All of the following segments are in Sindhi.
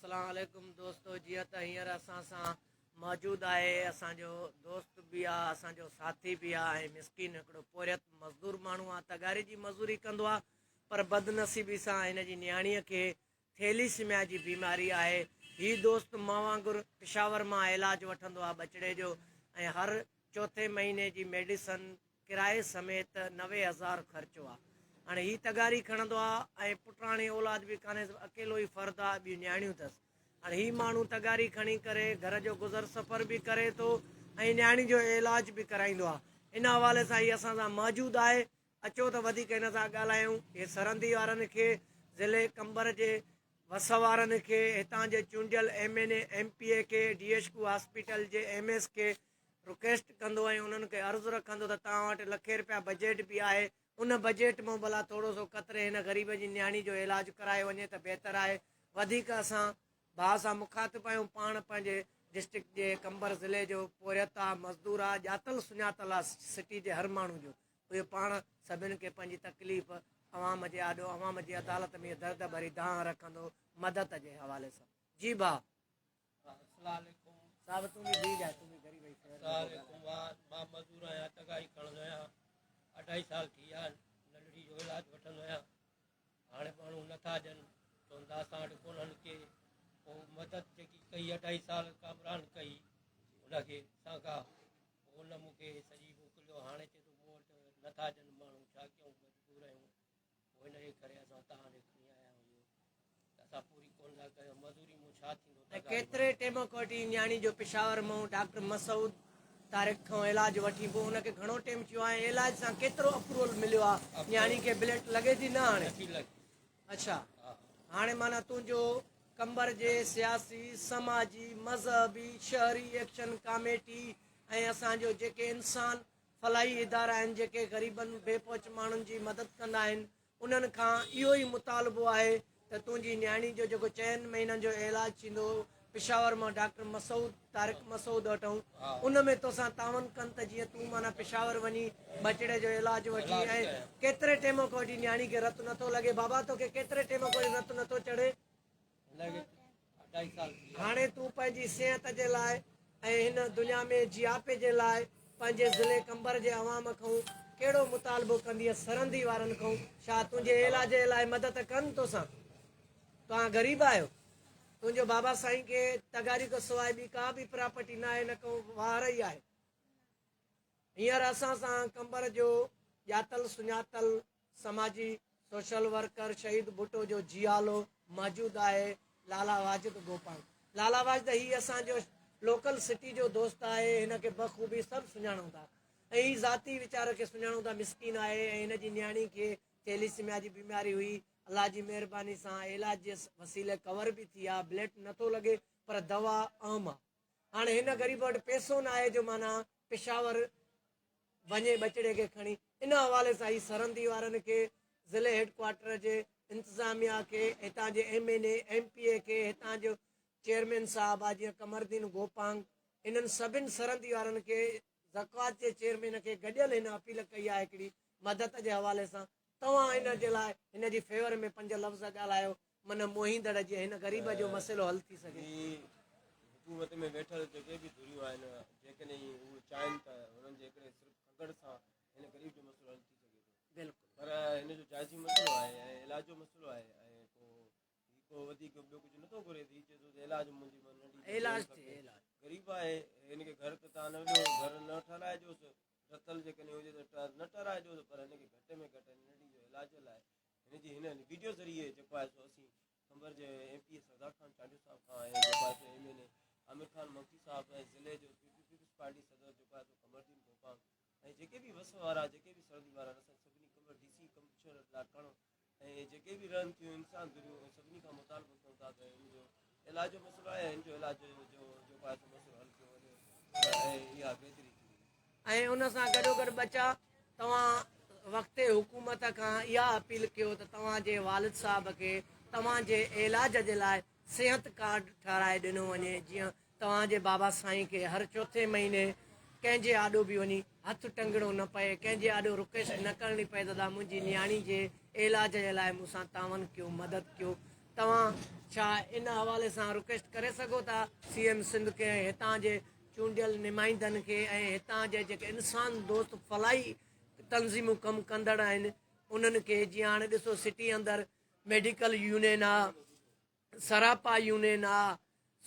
السلام عليڪم دوستو جيئن ته هينئر اسان سان موجود آهي اسان جو دوست به آ اسان جو ساٿي به آ ۽ مسڪين هڪڙو پورهيت مزدور ماڻهو آ تغاري جي مزوري ڪندو آ پر بدنصيبي سان هن جي نياڻيء کي ٿيليسميا جي بيماري آهي هي دوست مان وانگر پشاور مان علاج وٺندو آ ٻچڙي جو ۽ هر چوٿين مهيني جي ميڊيسن ڪرائي سميت 90 هزار خرچو آ. هاڻي هي تغاري کڻندو آ ۽ پٽراڻي اولاد به ڪانهيس اڪيلو ئي فرد آ ٻيون نياڻيون اٿس. هاڻي هي ماڻهو تغاري کڻي ڪري گهر جو گذر سفر به ڪري ٿو ۽ نياڻي جو علاج به ڪرائيندو آ. ان حوالي سان هي اسان سان موجود آهي. اچو ته وڌيڪ هن سان ڳالهايون. هي سرندي وارن کي ضلعي قمبر جي وس وارن کي هتان جي چونڊيل M N A M P A کي ڊي ايڇ ڪيو هاسپيٽل جي ايم ايس کي رڪويسٽ ڪندو ۽ انهن کي عرض رکندو ته توهان وٽ لکين رپيا بجيٽ به آهي ان بجيٽ مان ڀلا ٿورو سو قطري هن غريب جي نياڻي جو علاج ڪرايو وڃي ته بهتر آهي وڌيڪ اسان ڀاء سان مخاطب آهيون پاڻ پنهنجي ڊسٽرڪٽ جي قمبر ضلعي جو پورهيت آ مزدور آ ڄاتل سڃاتل آ سٽي جي هر ماڻهو جو اهو پاڻ سڀن کي پنهنجي تڪليف عوام جي آڏو عوام جي عدالت ۾ درد ڀري دانهن رکندو مدد جي حوالي سان جي ڀاء. صاحب تون به بيهه جا تون به غريب آهين شهر ۾ ٿو ڳالهائين. مان مزور آهيان تغاري کڻندو آهيان اڍائي سال ٿي ويا آهن ننڍڙي جو علاج وٺندو آهيان هاڻي ماڻهو نٿا ڏين چون ٿا اسان وٽ ڪونهن ڪي پوء مدد جيڪي ڪئي اڍائي سال ڪامران ڪئي ان کي سان کا پوء ان مون کي سڄي موڪليو هاڻي چئي ٿو مون وٽ نٿا ڏين ماڻهو ڇا ڪيون مجبور آهيون پوء ان جي ڪري اسان توهان ڏي کڻي آيا آهيون اهو ته اسان پوري ڪونه ٿا ڪيون مزوري مون ڇا ٿيندو ۽ ڪيتري ٽيم کان وٺي نياڻي جو پشاور مون ڊاڪٽر مسعود طارق کان علاج وٺي پوء ان کي گهڻو ٽيم ٿيو آهي ۽ علاج سان ڪيترو اپروول مليو آهي نياڻي کي بليٽ لڳي ٿي نه هاڻي نٿي لڳي. اڇا هاڻي معنيٰ تنهنجو قمبر جي سياسي سماجي مذهبي شهري ايڪشن ڪاميٽي ۽ اسان جو جيڪي انسان فلاحي ادارا آهن جيڪي غريبن بي پهچ ماڻهن جي مدد ڪندا آهن انهن کان اهو ئي مطالبو آهي ته تنهنجي نياڻي جو جيڪو چئن مهينن جو علاج ٿيندو پشاور مان ڊاڪٽر مسعود طارق مسعود وٽئون ان ۾ توسان تعاون ڪن ته جيئن تون معنيٰ پشاور وڃي ٻچڙي جو علاج وٺي ۽ ڪيتري ٽيم کان وٺي نياڻي کي رت نٿو لڳي بابا توکي ڪيتري ٽيم کان وٺي رت نٿو چڙهي؟ هاڻي تون پنهنجي صحت جي لاء ۽ هن دنيا ۾ جياپي جي لاء پنهنجي ضلعي قمبر جي عوام کان ڪهڙو مطالبو ڪندينء سرندي وارن کان ڇا تنهنجي علاج جي لاء مدد ڪن توسان؟ توهان غريب آهيو تنهنجو بابا سائين کي تغاري کان سواء ٻي ڪا به پراپرٽي ناهي نه ڪو واهر ئي آهي. هينئر اسان سان قمبر جو ڄاتل سڃاتل سماجي سوشل ورڪر شهيد ڀٽو جو جيالو موجود آهي لالا واجد گوپانگ. لالا واجد هي اسان جو لوڪل سٽي جو دوست آهي هن کي بخوبي سڀ سڃاڻون ٿا ۽ هي ذاتي ويچار کي سڃاڻون ٿا مسڪين آهي ۽ هن جي نياڻي کي ٿيليسميا جي بيماري هئي الله جي مهرباني سان علاج جي وسيلي ڪور به ٿي آ بليٽ نٿو لڳي پر دوا اهم آ هاڻي هن غريب وٽ پيسو ناهي جو معنيٰ پشاور وڃي ٻچڙي کي کڻي ان حوالي سان هي سرندي وارن کي ضلعي هيڊ ڪوارٽر جي انتظاميا کي هتان جي M N A M P A کي هتان جو چيئرمين صاحب آ جيئن قمردين گوپانگ انهن سڀن سرندي وارن کي زڪوات جي چيئرمين کي گڏيل هن اپيل ڪئي آهي هڪڙي مدد جي حوالي سان توهان ان جي لاء هن جي فيور ۾ پنج لفظ ڳالهايو من موهيندڙ جيئن هن غريب جو مسئلو حل ٿي سگهي. هي حڪومت ۾ ويٺل جيڪي به ڌريون آهن جيڪڏهن هو چاهين ته هنن جي هڪڙي صرف کنگهڙ سان هن غريب جو مسئلو حل ٿي سگهي ٿو. بلڪل. پر هن جو جائزي مسئلو آهي ۽ علاج جو مسئلو آهي ۽ پوء هي ڪو وڌيڪ ٻيو ڪجهه نٿو گهري ته هي چئي ٿو ته علاج منهنجي ننڍي جي علاج کپي. ٿئي علاج. غريب آهي هن کي گهر ته تان نه ڏيو گهر نه ٺهرائجوس ڊٿل جيڪڏهن هجي ته نه ٺهرائجوس پر هن کي گهٽ ۾ گهٽ هن ننڍي جو علاج لاء هن جي هن ويڊيو ذريعي جيڪو آهي سو اسين قمبر جي M P A Sardar Khan Chandio صاحب کان ۽ جيڪو آهي سو M N A Amir Khan Magsi صاحب ۽ ضلعي جو پيپلز پارٽي صدر جيڪو آهي سو قمر الدين گوپانگ ۽ جيڪي به وس وارا جيڪي به سرندي وارا اسان سڀني Qambar D C commissioner Larkana ۽ جيڪي به رهن ٿيون انسان ڌريون ۽ سڀني کان مطالبو ڪيون ٿا ته هن جو علاج جو مسئلو آهي هن جو علاج جو جيڪو آهي سو مسئلو حل ڪيو وڃي ۽ اها بهتري ٿيندي. ۽ ان سان گڏوگڏ ٻچا توهان وقت حڪومت کان اها اپيل ڪيو ته توهان جي والد صاحب کي توهان جي علاج جي لاء صحت ڪارڊ ٺهرائي ڏنو وڃي جيئن توهان جي بابا سائين کي هر چوٿين مهيني ڪنهن جي آڏو به وڃي هٿ ٽنگڻو نه پئي ڪنهن جي آڏو رڪويسٽ نه ڪرڻي پئي دادا منهنجي نياڻي جي علاج جي لاء مون سان تعاون ڪيو مدد ڪيو توهان ڇا ان حوالي سان رڪويسٽ ڪري سگهو ٿا سي ايم سنڌ کي ۽ هتان جي چونڊيل نمائندن کي ۽ هتان جي جيڪي انسان دوست فلاحي تنظيمون ڪم ڪندڙ آهن انهن کي جيئن هاڻي ڏسو سٽي اندر ميڊيڪل يونين آ سراپا يونين آ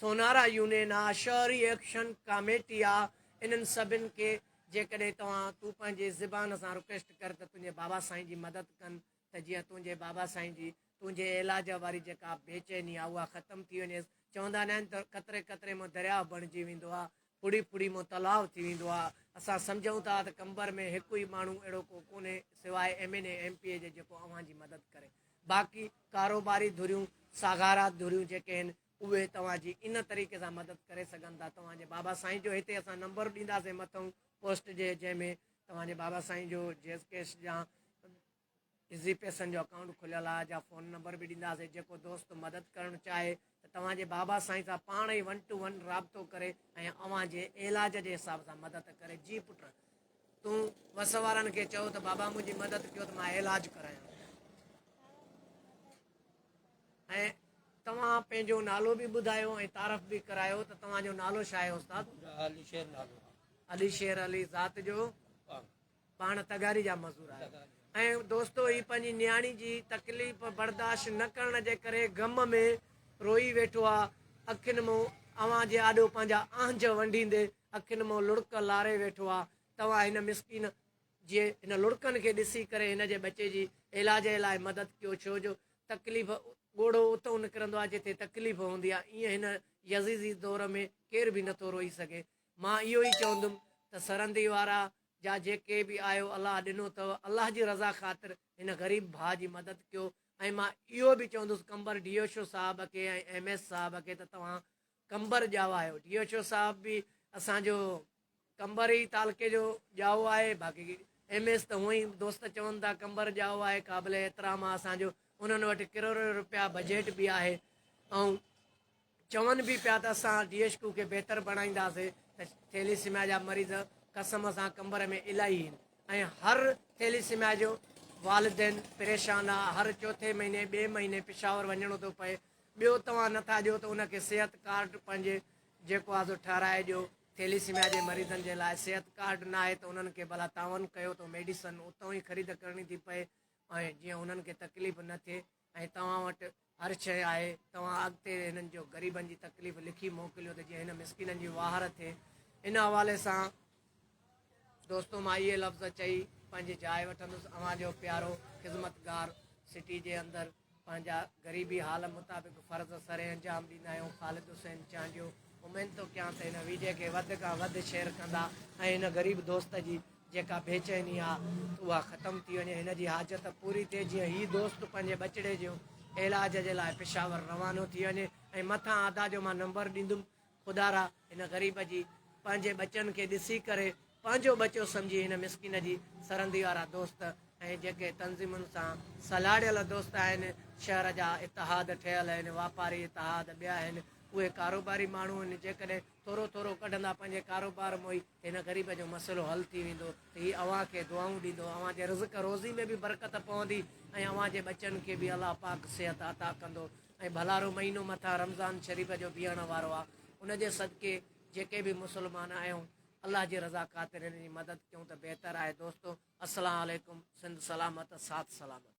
سونارا يونين آ شهري ايڪشن ڪاميٽي آ انهن سڀن کي جيڪڏهن توهان تون پنهنجي زبان سان رڪويسٽ ڪر ته تنهنجي بابا سائين جي مدد ڪن ته جيئن تنهنجي بابا سائين جي تنهنجي علاج واري جيڪا بيچيني آ اها ختم ٿي وڃيس. چوندا ناهن ته قطري قطري مان درياء بڻجي ويندو آ، ڦڙي ڦڙي مان تلاء ٿي ويندو آ. اسان سمجهون ٿا ته قمبر ۾ هڪ ئي ماڻهو اهڙو ڪو ڪونهي سواء M N A M P A جي جيڪو اوهان جي مدد ڪري. باقي ڪاروباري ڌريون، ساڳارا ڌريون جيڪي آهن اهي توهان جي ان طريقي سان مدد ڪري سگهن ٿا. توهان جي بابا سائين جو هتي اسان نمبر ڏينداسين مٿئون پوسٽ جي جنهن ۾ توهان جي بابا سائين جو جيز ڪيش يا ايزي پئسن جو اڪائونٽ کليل آهي جا فون نمبر به ڏينداسين جيڪو دوست مدد ڪرڻ چاهي ته توهان جي بابا سائين سان پاڻ ئي ون ٽو ون رابطو ڪري ۽ اوهان جي علاج جي حساب سان مدد ڪري جي پٽ تون وس وارن کي چئو ته بابا منهنجي مدد ڪيو ته مان علاج ڪرايان ۽ توهان پنهنجو نالو به ٻڌايو ۽ تعارف به ڪرايو ته توهان جو نالو ڇا آهي استاد؟ علي شير نالو آهي. علي شير علي ذات جو پاڻ تغاري جا مزور آهيو ۽ دوستو هي پنهنجي نياڻي جي تڪليف برداشت نه ڪرڻ جي ڪري غم ۾ روئي ويٺو آ اکين مون اوهان جي آڏو پنهنجا آهنج ونڊيندي اکين مون لڙڪ لاري ويٺو آ توهان هن مسڪين جي هن لڙڪن کي ڏسي ڪري هن جي ٻچي جي علاج لاء مدد ڪيو ڇو جو تڪليف ڳوڙهو اتئون نڪرندو آ جتي تڪليف هوندي آ ايئن هن يزيدي دور ۾ ڪير به نٿو روئي سگهي مان اهو ئي چوندم ته سرندي وارا جا جيڪي به آهيو الله ڏنو اٿو الله جي رضا خاطر هن غريب ڀاء جي مدد ڪيو ۽ مان اهو به چوندس قمبر ڊي ايڇ او صاحب کي ۽ ايم ايس صاحب کي ته توهان قمبر ڄاوا آهيو ڊي ايڇ او صاحب به اسان جو قمبر ئي تعلقي جو ڄائو آهي باقي ايم ايس ته هونئن ئي دوست چون ٿا قمبر ڄائو آهي قابل احترام آهي اسان جو انهن وٽ ڪروڙين روپيا بجيٽ به آهي ۽ چون به پيا ته اسان ڊي ايڇ ڪيو کي بهتر بڻائينداسين ته ٿيليسيميا جا مريض قسم سان قمبر ۾ الاهي آهن ۽ هر ٿيليسيميا جو والدين پريشان آ هر چوٿين مهيني ٻئي مهيني پشاور وڃڻو ٿو پئي ٻيو توهان نٿا ڏيو ته ان کي صحت ڪارڊ پنهنجي جيڪو آ سو ٺهرائي ڏيو ٿيليسيميا جي مريضن جي لاء صحت ڪارڊ ناهي ته انهن کي ڀلا تعاون ڪيو ته ميڊيسن اتان ئي خريد ڪرڻي ٿي پئي ۽ جيئن انهن کي تڪليف نه ٿئي ۽ توهان وٽ هر شيء آهي، توهان اڳتي هنن جو غريبن جي تڪليف لکي موڪليو ته جيئن هن مسڪينن جي واهر ٿئي. ان حوالي سان دوستو مان اهي لفظ چئي پنهنجي جاء وٺندس. اوهان جو پيارو خذمتگار سٽي جي اندر پنهنجا غريبي حال مطابق فرض سر انجام ڏيندا آهيون خالد حسين چانڊيو. اميد ٿو ڪيان ته هن ويڊيو کي وڌ کان وڌ شيئر ڪندا ۽ هن غريب دوست جي جيڪا بيچيني آ ته اها ختم ٿي وڃي هن جي حاجت پوري ٿئي جيئن هي دوست پنهنجي ٻچڙي جو علاج جي لاء پشاور روانو ٿي وڃي ۽ مٿان ادا جو مان نمبر ڏيندم خدارا هن غريب جي پنهنجي ٻچن کي ڏسي ڪري پنهنجو ٻچو سمجهي هن مسڪين جي سرندي وارا دوست ۽ جيڪي تنظيمن سان سلهاڙيل دوست آهن شهر جا اتحاد ٺهيل آهن واپاري اتحاد ٻيا آهن اهي ڪاروباري ماڻهو آهن جيڪڏهن ٿورو ٿورو ڪڍندا پنهنجي ڪاروبار مان ئي ته هن غريب جو مسئلو حل ٿي ويندو ته هي اوهان کي دعائون ڏيندو اوهان جي رزق روزي ۾ به برڪت پوندي ۽ اوهان جي ٻچن کي به الله پاڪ صحت عطا ڪندو ۽ ڀلارو مهينو مٿان رمضان شريف جو بيهڻ وارو آ ان جي صدقي جيڪي به مسلمان آهيون الله جي رضا خاطر هن جي مدد ڪيون ته بهتر آهي دوستو السلام عليڪم سنڌ سلامت ساٿ سلامت.